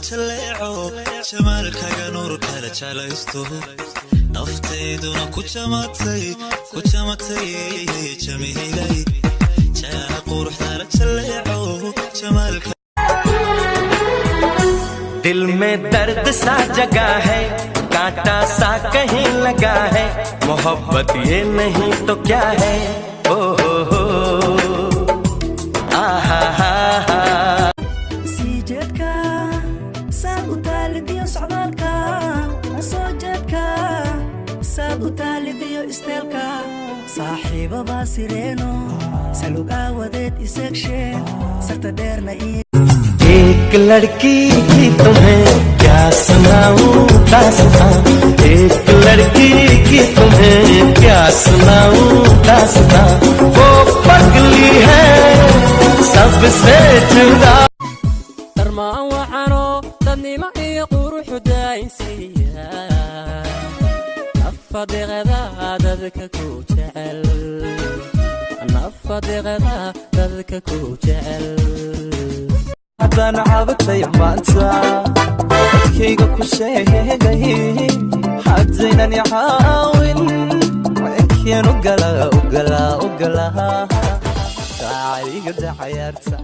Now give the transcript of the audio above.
Jaleeco jamaalkaga nuur kala jeclaysto, naftayduna ku jamatay, ku jamatay. Jamiilay, jaaha quruxdala jaleeco jamaalka. दिल में दर्द सा जगा है, कांटा सा कहीं लगा है, मोहब्बत ये नहीं तो क्या है? ओ हो हो, आहा हा हा। Sii jeedka saad u taalidiyo socdaalka, soo jeedka saad u taalidiyo isteelka, saaxiibabaa sireeno salug aawadeed iseegshe sarta dheerna ii. एक लड़की की तुम्हें क्या सुनाऊं दास्तां, एक लड़की की तुम्हें क्या सुनाऊं दास्तां, वो पगली है सबसे जुदा। Darmaan waxaanoo dadnimo iyo quruxu daa'insiiya, nafadeeqda dadka ku jecel, nafadeeqda dadka ku jecel. Haddaan cabatay maanta codkayga ku sheegay, haddaynan i caawin inkeenu gala u gala u gala saacayga da cayaarta.